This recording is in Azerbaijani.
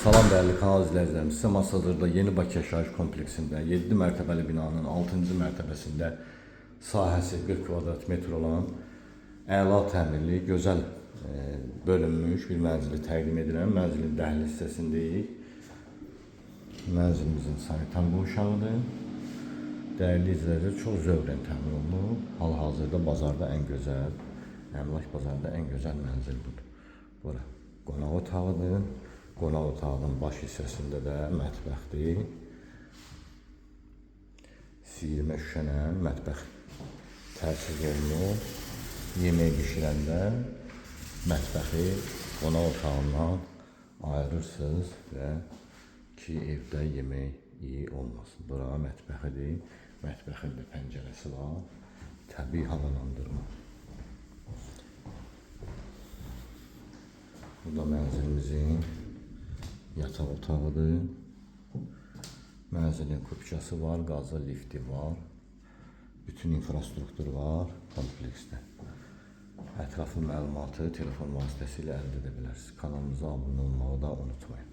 Salam dəyərli kanal izləyicilərimiz. Sizə Masazırda Yeni Bakı Yaşayış Kompleksində 7 mərtəbəli binanın 6-cı mərtəbəsində sahəsi 40 kvadrat metr olan əla təmirli, gözəl bölünmüş bir mənzili təqdim edirəm. Mənzilin dəhliz hissəsindəyik. Mənzilimizin sanitar qovşağıdır. Dəyərli izləyicilər, çox zövqlə təmir olunub. Hal-hazırda bazarda ən gözəl, əmlak bazarında ən gözəl mənzil budur. Bura qonaq otağıdır. Qonaq otağının baş hissəsində də mətbəxdir. Siyirmə şüşə mətbəx təchiz olunub. Yemək bişirəndə mətbəxi qonaq otağından ayırırsınız və ki evdə yemək iyi olmasın. Bura mətbəxidir. Mətbəxin də pəncərəsi var. Təbii havalandırma. Bu da mənzilimizin yataq otağıdır. Mənzilin kupçası var, qazı lifti var. Bütün infrastruktur var kompleksdə. Ətraflı məlumatı telefon vasitəsilə əldə edə bilərsiniz. Kanalımıza abunə olmağı da unutmayın.